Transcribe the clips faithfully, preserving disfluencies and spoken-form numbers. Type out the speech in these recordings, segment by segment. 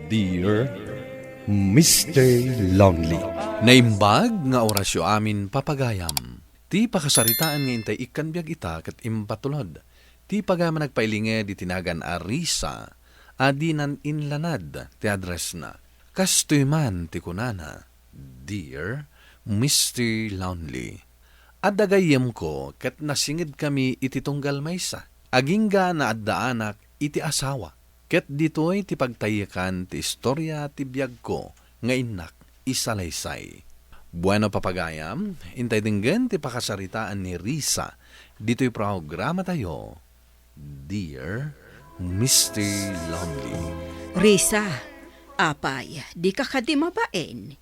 Dear Mister Lonely. Naimbag nga orasyo amin, papagayam. Ti pakasaritaan nga intay ikkan biag ita ket impatulod ti pagayam a nagpailinged iti nagan a Risa a dinan inlanad ti addressna. Kastoy man ti kunana, "Dear Mister Lonely, adda gayyemko ket nasingedkami iti tunggal maysa. Agingga naaddaanak iti asawa, ket ditoy ti pagtayekan ti istoria ti biagko nga innak isalaysay." Bueno, papagayam, intay denggen ti pakasaritaan ni Risa ditoy programatayo, Dear Mister Lonely. Risa, apay, dika kadi mabain?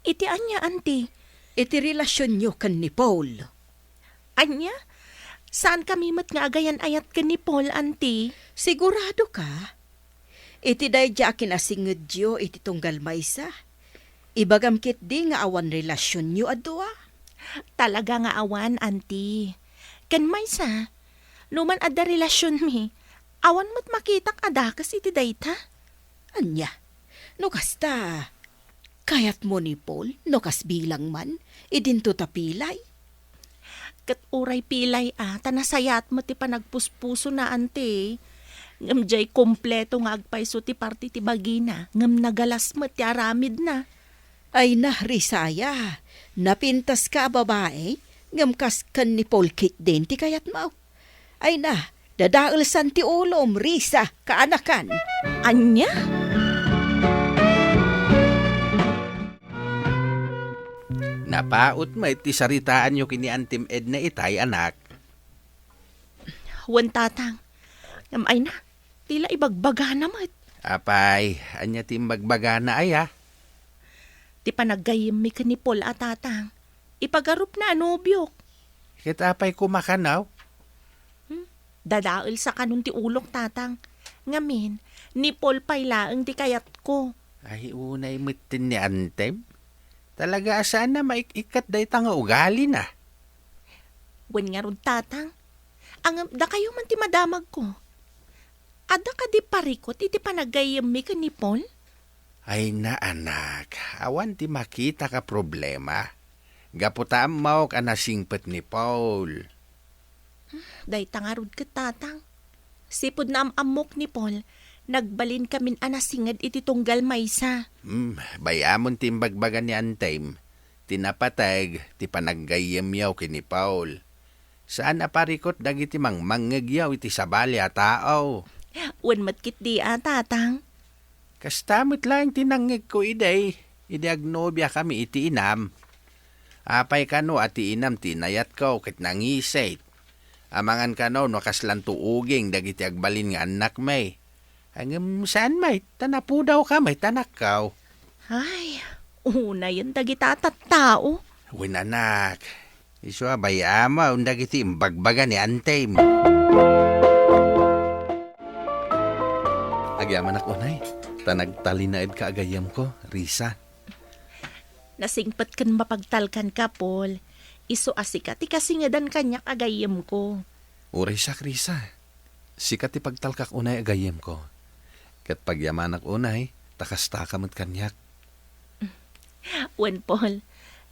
Iti ania, anti? Iti relasionyo ken ni Paul. Ania? Saankami met nga agayan-ayat ken ni Paul, anti? Sigurado ka? Iti daydi a kinasingedyo iti tunggal maysa, ibagam ketdi nga awan relasionyo a dua? Talaga nga awan, anti. Ken maysa, no man adda relasionmi, awan met makitak a dakes iti dayta. Ania? No kasta, kayatmo ni Paul no kas bilang man, idinto ta pilay? Ket uray pilay a, ta nasayaat met ti panagpuspusona, anti. Ngem diay kompleto nga agpayso ti parti ti bagina, ngem nagalas met ti aramidna. Ay na, Risaya, napintaska a babai, ngem kas ken ni Paul ketdin ti kayatmo. Ay na, dadaelsan ti ulom, Risa, kaanakan. Ania? Napaut met ti saritaanyo ken ni Antim Edna itay, anak. Wen, Tatang. Ngem ay na, ti la ibagbagana met. Apay, ania ti imbagbagana aya? Ti panaggayyemmi ken ni Paul a, Tatang. Ipagarupna a nobiok. Ket apay koma kano? Hmm? Dadaelsa kanon ti ulok, Tatang. Ngamin, ni Paul pay laeng ti kayatko. Ay, unay metten ni Antem. Talaga a saan a maik-ikkat dayta nga ugalina. Wen ngarud, Tatang. Ngem dakayo man ti madamagko. Adda kadi parikut iti panaggayyemmi ken ni Paul? Ay na, anak, awan ti makitak a problema. Gapu ta ammok a nasingpet ni Paul. Dayta ngarud ket, Tatang. Sipud naam-ammok ni Paul, nagbalinkamin a nasinged iti tunggal maysa. Hmm, bay-amon ti imbagbaga ni Antem. Ti napateg, ti panaggayyemyo ken ni Paul. Saan a parikut dagiti mangmangngegyo iti sabali a tao. Wen met ketdi a, Tatang. Kasta met laeng ti nangngegko idi, idi agnobiakami iti inam. Apay kano a ti inam ti inayatko ket nangisit? Amangan kano no kaslanto uging dagiti agbalin nga annakmi. Ngem saan met, ta napudawka met, anakko. Ay, unayen dagita a tattao. Wen, anak, isu a bay-amon dagiti imbagbaga ni Antem. Agyamanak unay, ta nagtalinaedka a gayyemko, Risa. Nasingpet ken mapagtalkanka, Paul. Isu a sika ti kasingedan kaniak a gayyemko. Uray siak, Risa. Sika ti pagtalkak unay a gayyemko. Ket pagyamanak unay, ta kastaka met kaniak. Wen, Paul,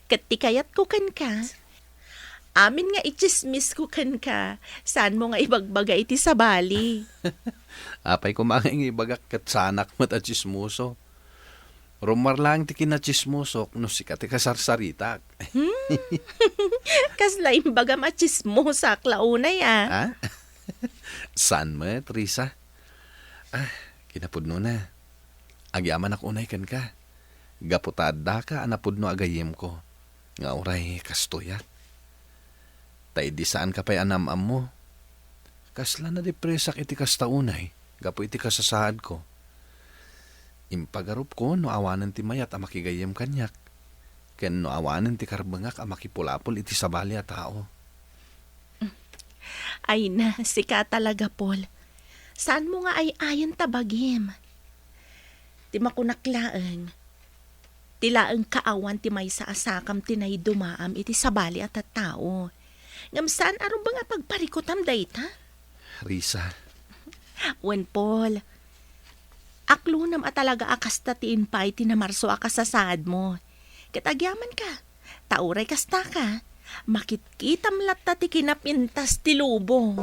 ket ti kayatko kenka, amin nga itsismisko kenka, saanmo nga ibagbaga iti sabali. Apay koma nga ibagak ket saanak met a tsismoso. Rummuar laeng ti kinatsismosok no sika ti kasarsaritak. Hmm. Kasla imbagam a tsismosak la unay, a. Ha? Saan met, Risa? Ah, kinapudnona. Agyamanak unay kenka. Gapu ta addaka a napudno a gayyemko. Nga uray kastoyak. Ta idi saanka pay a naam-ammo, kasla nadepresak iti kasta unay gapu iti kasasaadko. Impagarupko no awanen ti mayat a makigayyem kaniak, ken no awanen ti karbengak a makipulapol iti sabali a tao. Ay na, sika talaga, Paul. Saanmo nga ay-ayen ta bagim? Ti makunak laeng, ti laeng kaawan ti maysa a sakam ti naidumaam iti sabali a tattao. Ngem saan a rumbeng a pagparikutam dayta? Risa. Wen, Paul. Aklonam a talaga a kasta ti impay ti namarso a kasasaadmo. Ket agyamanka, ta uray kastaka, makitkitam latta ti kinapintas ti lubong.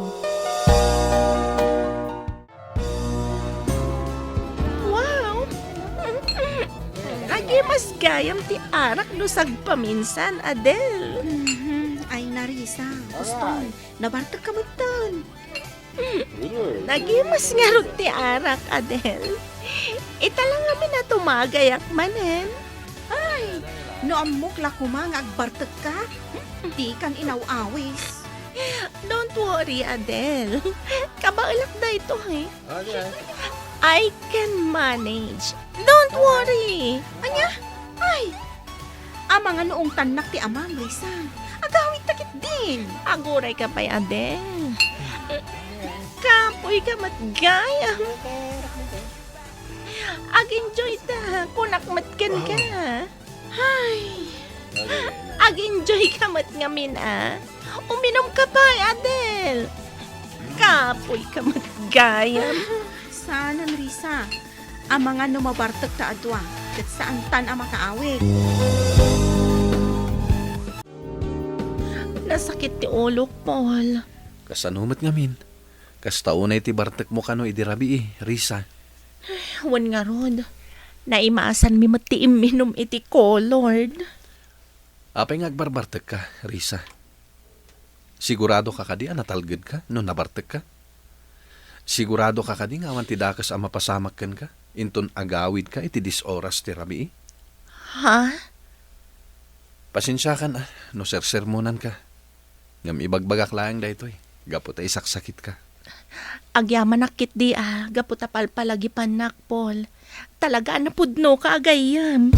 Wow! Agimas gayam ti arak no sagpaminsan, Adel. Mhm. Ay, Narisa, gusto, nabartekka metten. Nagimas ngarud ti arak, Adel. Ita la ngamin a tumagayak manen. Ay, no ammok la koma nga agbartekka, dikan inaw-awis. Don't worry, Adel. Kabaelak daytoy. I can manage. Don't worry. Ania? Ay! Amangan no ungtannak ti amam, Risa. Agawidta ketdin. Agurayka pay, Adel. Kapoyka met gayam. Ag-enjoy ta, kunak met kenka. Ay, ag-enjoy ka met ngamin, a. Uminum ka pay, Adel. Kapoy ka met gayam. Saanen, Risa. Amangan no mabartek ta a dua, ket saantan a makaawid. Nasakit ti ulok, Paul. Kasano met ngamin? Kasta unay ti bartekmo kano idi rabii, Risa. Wen ngarud, naimaasanmi met ti imminum iti Colord. Apay nga agbarbartekka, Risa? Siguradoka kadi a natalgedka no nabartekka? Siguradoka kadi nga awan ti dakes a mapasamak kenka inton agawidka iti dies oras ti rabii? Ha? Pasensiakan a no sersermonanka. Ngem ibagbagak laeng daytoy, gapu ta isaksakitka. Agyamanak ketdi a, gapu ta palpalagipannak, Paul. Talaga a napudnoka a gayyem.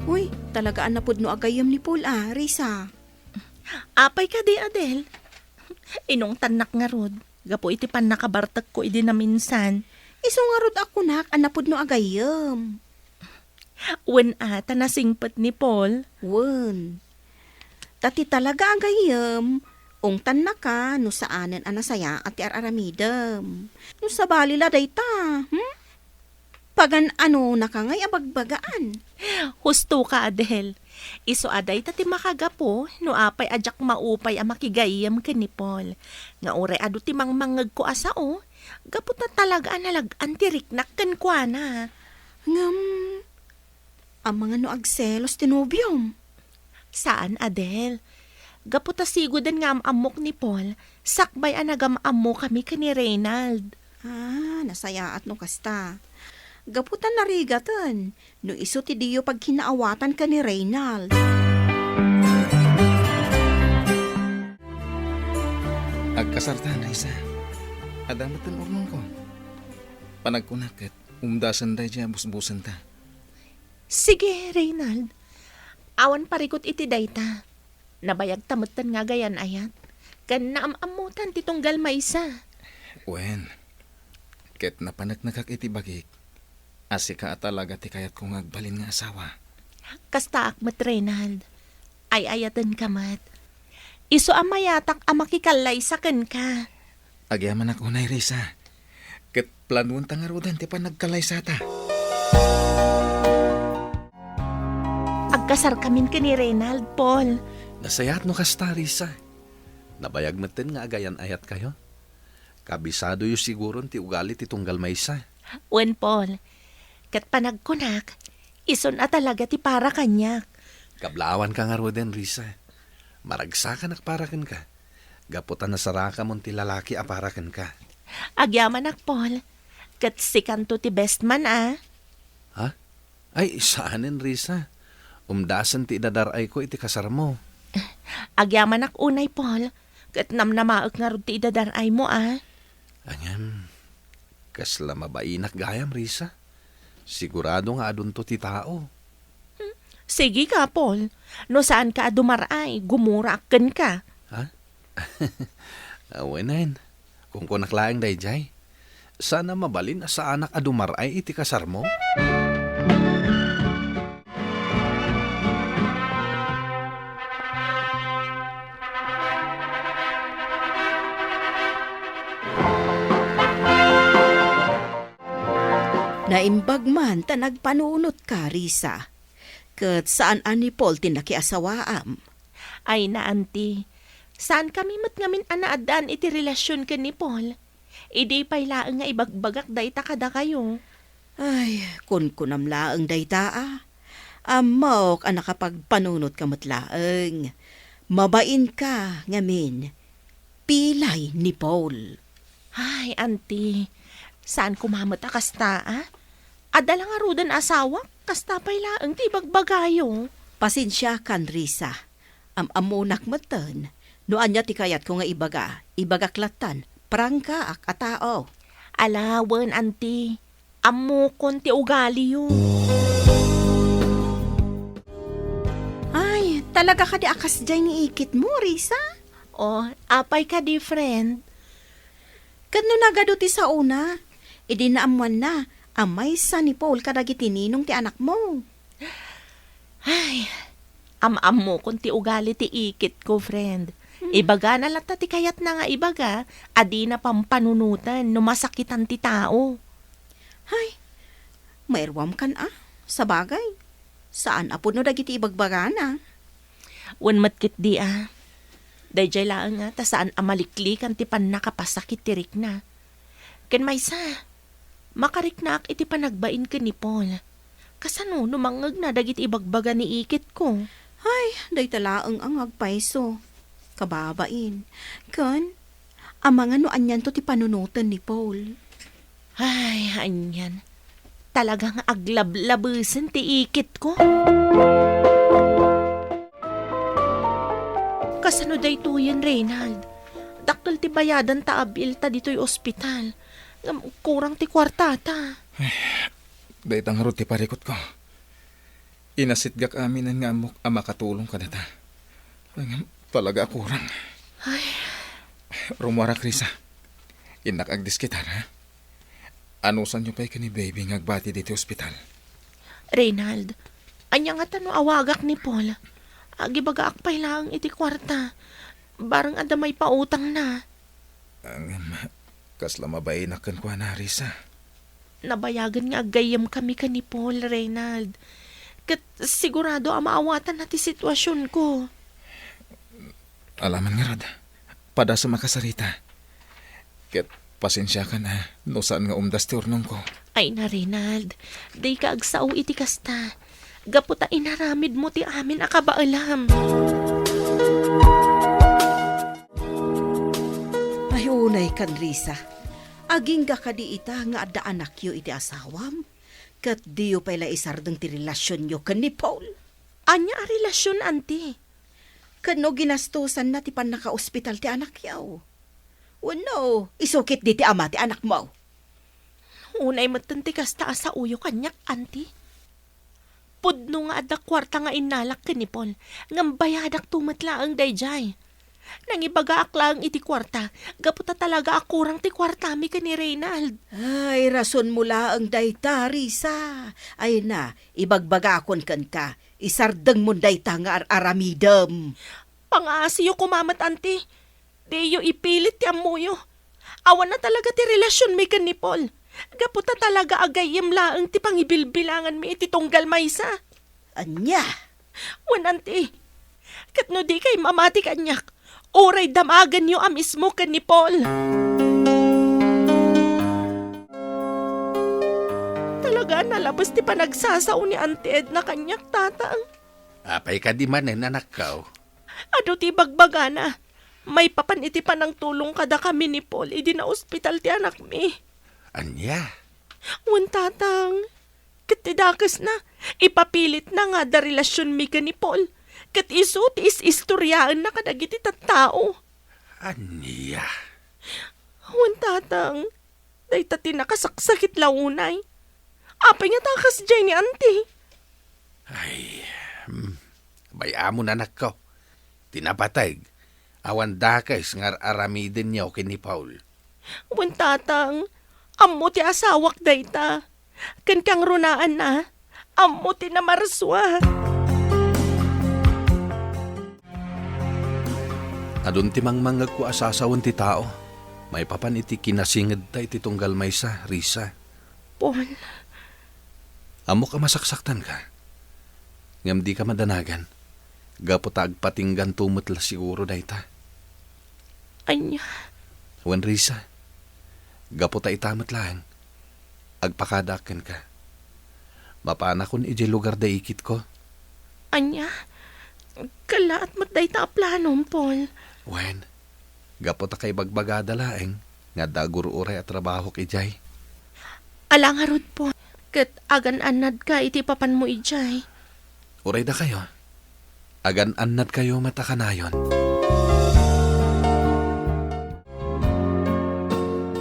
Uy, talaga a napudno a gayyem ni Paul a, Risa. Apay kadi, Adel? Inungtannak ngarud, gapu iti pannakabartekko idi naminsan. Isu ngarud a kunak a napudno a gayyem. Wen a, ta nasingpet ni Paul. Wen. Ta ti talaga a gayyem, ungtannaka no saanen a nasayaat ti ar-aramidem. No sabali la dayta, hmm? Pagan-anonaka ngay a bagbagaan? Hustoka, Adel. Isu a dayta ti makagapu no apay a diak maupay a makigayyem ken ni Paul. Nga uray adu ti mangmangngegko a sao, gapu ta talaga a nalag-an ti riknak kenkuana. Ngem, amangan no agselos ti nobiom? Saan, Adel. Gapu ta sigoden nga am-ammok ni Paul, sakbay a nagam-ammokami ken ni Reynald. Ah, nasayaat no kasta. Gapu ta narigaten, no isu ti diyo pagkinaawatan ken ni Reynald. Agkasartan, Risa. Adda met ti urnongko. Panagkunak ket umdasen daydiay a busbusenta. Sige, Reynald. Awan parikut iti dayta. Nabayagta metten nga agayan-ayat. Ken naam-ammotan ti tunggal maysa. Wen, ket napaneknekak iti bagik a sika a talaga ti kayatko nga agbalin nga asawa. Kastaak met, Reynald. Ay-ayatenka met. Isu a mayatak a makikallaysa kenka. Agyamanak unay, Risa. Ket planuenta ngaruden ti panagkallaysata. Agkasarkamin ken ni Reynald, Paul. Nasayaat no kasta, Risa. Nabayag metten nga agayan-ayatkayo. Kabisadoyo siguron ti ugali ti tunggal maysa. Wen, Paul. Ket panagkunak, isun a talaga ti para kaniak. Kablaawanka ngaruden, Risa. Maragsakanak para kenka. Gapu ta nasarakamon ti lalaki a para kenka. Agyamanak, Paul. Ket sikanto ti best man, a. Ha? Ay, saanen, Risa. Umdasen ti idadar-ayko iti kasarmo. Agyamanak unay, Paul. Ket namnamaek ngarud ti idadar-aymo, a. Ngem, kasla mabainak gayam, Risa. Sigurado nga adunto ti tao. Hmm, sige ka, Paul. No saanka a dumar-ay, gumuraak kenka. Ha? Awanen. Kunkunak laeng daydiay. Saan a mabalin a saanak a dumar-ay iti kasarmo? Naimbag man ta nagpanunotka, Risa. Ket saan a ni Paul ti nakiasawaam. Ay na, Auntie. Saankami met ngamin a naaddaan iti relasion ken ni Paul. Idi pay laeng nga ibagbagak dayta kadakayo. Ay, kunkunam laeng dayta a. Ammok a nakapagpanunotka met laeng. Mabainka ngamin. Pilay ni Paul. Ay, Auntie, saan koma met a kasta, a? Adda la ngaruden asawak, kasta pay laeng ti ibagbagayo. Pasensiakan, Risa. Am-ammonak metten no ania ti kayatko nga ibaga. Ibagak lattan, prangkaak a tao. Ala wen, Auntie. Ammokon ti ugaliyo. Ay, talaga kadi a kasdiay ni ikitmo, Risa? Oh, apay kadi, friend? Ket no nagadu ti saona, idi naammoanna a maysa ni Paul kadagiti ninong ti anakmo. Ay, am-ammokon ti ugali ti ikitko, friend. Hmm. Ibagana latta ti kayatna nga ibaga a dina pampanunoten no masakitan ti tao. Ay, mairuamkan a. Sabagay, saan a pudno dagiti ibagbagana. Wen met ketdi a. Daydiay laeng a ta saan a maliklikan ti pannakapasakit ti rikna. Ken maysa, makariknaak iti panagbain ken ni Paul. Kasano no mangngegna dagiti ibagbaga ni ikitko? Ay, dayta laeng a nga agpayso. Kababain. Ken, amangan no anianto ti panunoten ni Paul. Ay, anian. Talaga nga aglablabesen ti ikitko. Kasano daytoyen, Reynald? Dakkel ti bayadan ta a bill ta ditoy ospital. Ngem kurang ti kuartata. Dayta ngarud ti parikutko. Inasitgak aminen nga ammok a makatulong kadata. Ngem talaga a kurang. Ay. Rumuarak, Risa. Innak agdiskitar, ha? Anusanyo pay ken ni baby nga agbati ditoy ospital. Reynald, ania ngata no awagak ni Paul? Agibagaak pay laeng iti kuarta. Bareng adda maipautangna. Ngem, kasla mabainak kenkuana, Risa. Nabayagen nga aggayyemkami ken ni Paul, Reynald. Ket sigurado a maawatanna ti situasionko. Ala man ngarud, padasem a kasarita. Ket pasensiakan a no saan nga umdas ti urnongko. Ay na, Reynald, dika agsao iti kasta. Gapu ta inaramidmo ti amin a kabaelam. Ay, unay kan, Risa. Agingga kadi ita nga adda anakyo iti asawam? Ket diyo pay la isardeng ti relasionyo ken ni Paul? Ania a relasion, Auntie? Ket no ginastosanna ti pannakaospital ti anakyo? Wenno, isu ketdi ti ama ti anakmo? Unay metten ti kasta a saoyo kaniak, Auntie. Pudno nga adda kuarta nga innalak ken ni Paul, ngem bayadakto met laeng daydiay. Nangibagaak laeng iti kuarta, gapu ta talaga a kurang ti kuartami ken ni Reynald. Ay, rasonmo laeng dayta, Risa. Ay na, ibagbagakon kenka, isardengmon dayta nga ar-aramidem. Pangaasiyo koma met, Auntie. Diyo ipilit ti ammoyo. Awan a talaga ti relasionmi ken ni Paul. Gapu ta talaga a gayyem laeng ti pangibilbilanganmi iti tunggal maysa. Ania? Wen, Auntie, ket no dikay mamati kaniak, uray damagenyo a mismo ken ni Paul. Talaga a nalabes ti panagsasao ni Auntie Edna kaniak, Tatang. Apay kadi manen, anakko? Adu ti ibagbagana. Maipapan iti panangtulong kadakami ni Paul idi naospital ti anakmi. Ania? Wen, Tatang. Ket ti dakesna, ipapilitna nga adda relasionmi ken ni Paul. Ket isu ti is-istoriaenna kadagiti tattao. Ania? Wen, Tatang. Dayta ti nakasaksakit la unay. Apay ngata a kasdiay ni Auntie? Ay, hmm. Bay-amon, anakko. Ti napateg, awan dakes nga ar-aramidenyo ken ni Paul. Wen, Tatang, ammo ti asawak dayta. Ken kangrunaanna, ammo ti namarsua. Adun ti mangmangngegko a sasawen ti tao, maipapan iti kinasingedta iti tunggal maysa, Risa. Paul, Ammok a masaksaktanka. Ngem dika madanagan. Gapu ta agpatingganto met la siguro dayta. Ania? Wen, Risa, gapu ta ita met laeng, agpakadaak kenka. Mapanakon idiay lugar da ikitko. Ania? Kallaat met dayta a planom, Paul. Wen, gapu ta kaibagbagada laeng nga adda agur-uray a trabahok idiay. Ala ngarud, Paul, ket agan-annadka iti papanmo idiay. Uray dakayo, agan-annadkayo met a kanayon.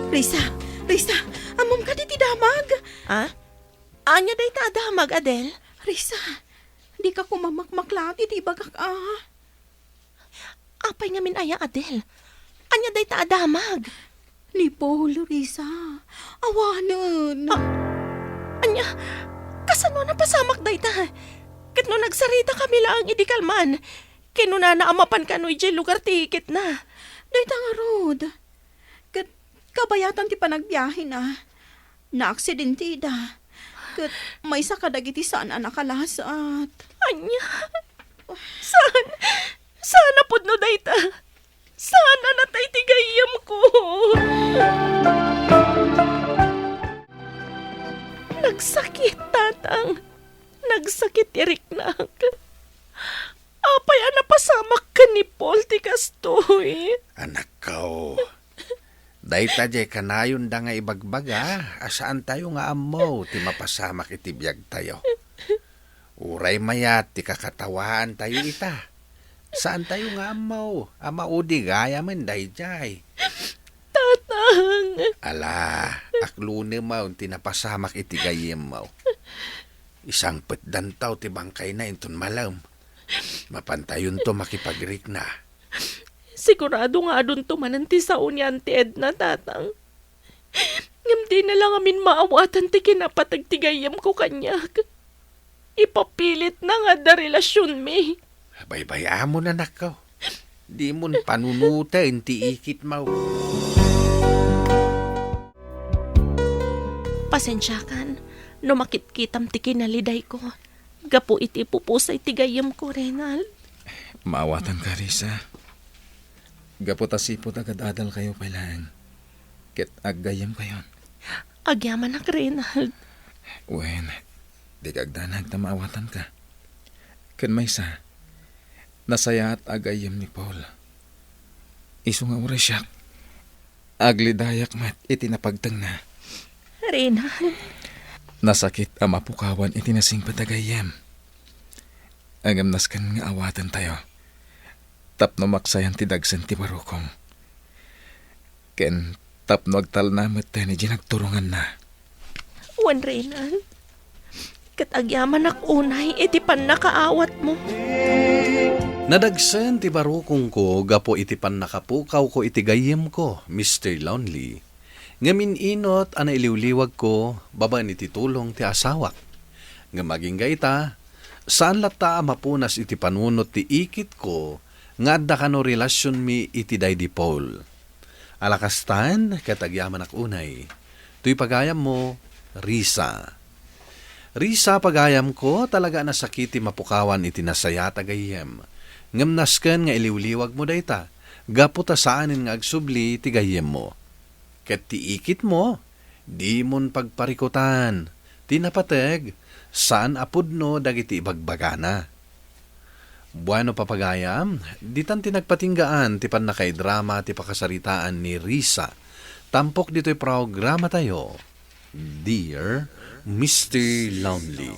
Risa, Risa, ammom kadi ti damag? Ah? Ania dayta a damag, Adel? Risa, dika koma makmaklaat iti ibagak a. Apay ngamin aya, Adel? Ania dayta a damag? Ni Paul, Risa. Awanen. Ah, ania? Kasano a napasamak dayta? Ket no nagsaritakami laeng idi kalman, kinunana a mapan kano idiay lugar ti ikitna. Dayta ngarud. Ket kabayatan ti panagbiahena, naaksidente ida. Ket maysa kadagiti saan a nakalasat. Ania? Saan? Saan a pudno dayta? Saan a natay ti gayyemko? Nagsakit, Tatang. Nagsakit ti riknak. Apay a napasamak ken ni Paul ti kastoy? Anakko, dayta diay kanayonda nga ibagbaga a saantayo nga ammo ti mapasamak iti biagtayo. Uray mayat ti kakatawaantayo ita, saantayo nga ammo a maudi gayamen daydiay. Tatang! Ala, aklunemon ti napasamak iti gayyemmo. Isangpetdanto ti bangkayna inton malem. Mapantayonto makipagrikna. Sigurado nga adunto manen ti sao ni Auntie Edna, Tatang. Ngem dina la ngamin maawatan ti kinapateg ti gayyemko kaniak. Ipapilitna nga adda relasionmi. Baybay-amon, anakko. Dimon panunoten ti ikitmo. Pasensiakan no makitkitam ti kinalidayko gapu iti ipupusay ti gayyemko, Renald. Maawatanka, Risa. Gapu ta sipud agad-adalkayo pay laeng, ket aggayyemkayon. Agyamanak, Renald. Wen, dika agdanag ta maawatanka. Ken maysa, nasayaat a gayyem ni Paul. Isu nga uray siak, aglidayak met iti napagtengna. Renald. Nasakit a mapukawan iti nasingpet a gayyem. Ngem nasken nga awatentayo tapno maksayan ti dagsen ti barukong. Ken tapno agtalna metten idiay nagturonganna. Wen, Renald, ket agyamanak unay iti pannakaawatmo. Nadagsen ti barukongko gapu iti pannakapukawko iti gayyemko, Mister Lonely. Ngem in-inut a nailiwliwagko babaen iti tulong ti asawak. Ngem agingga ita, saan latta a mapunas iti panunot ti ikitko nga adda kano relasionmi iti daydi Paul. Ala kastan, ket agyamanak unay. Toy pagayammo, Risa. Risa, pagayamko, talaga a nasakit ti mapukawan iti nasayaat a gayyem. Ngem nasken nga iliwliwagmo dayta, gapu ta saanen nga agsubli ti gayyemmo. Ket ti ikitmo, dimon pagparikutan. Ti napateg, saan a pudno dagiti ibagbagana. Bueno, papagayam, ditan ti nagpatinggaan ti pannakaidrama ti pakasaritaan ni Risa. Tampok ditoy programatayo, Dear Mister Lonely.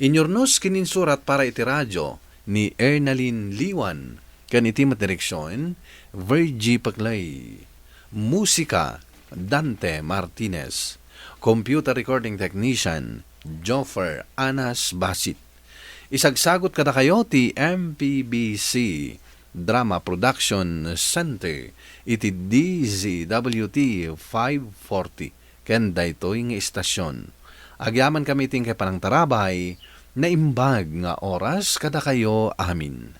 Inyurnos ken insurat para iti radio ni Ernalyn Liwan, ken iti met direksion, Virgie Paclay. Musika, Dante Martinez. Computer recording technician, Joffer Anas Basit. Isagsagut kadakayo ti M P B C Drama Production Center iti D Z W T five forty ken daytoy nga istasyon. Agyamankami iti inkay panangtarabay, naimbag nga oras kadakayo amin.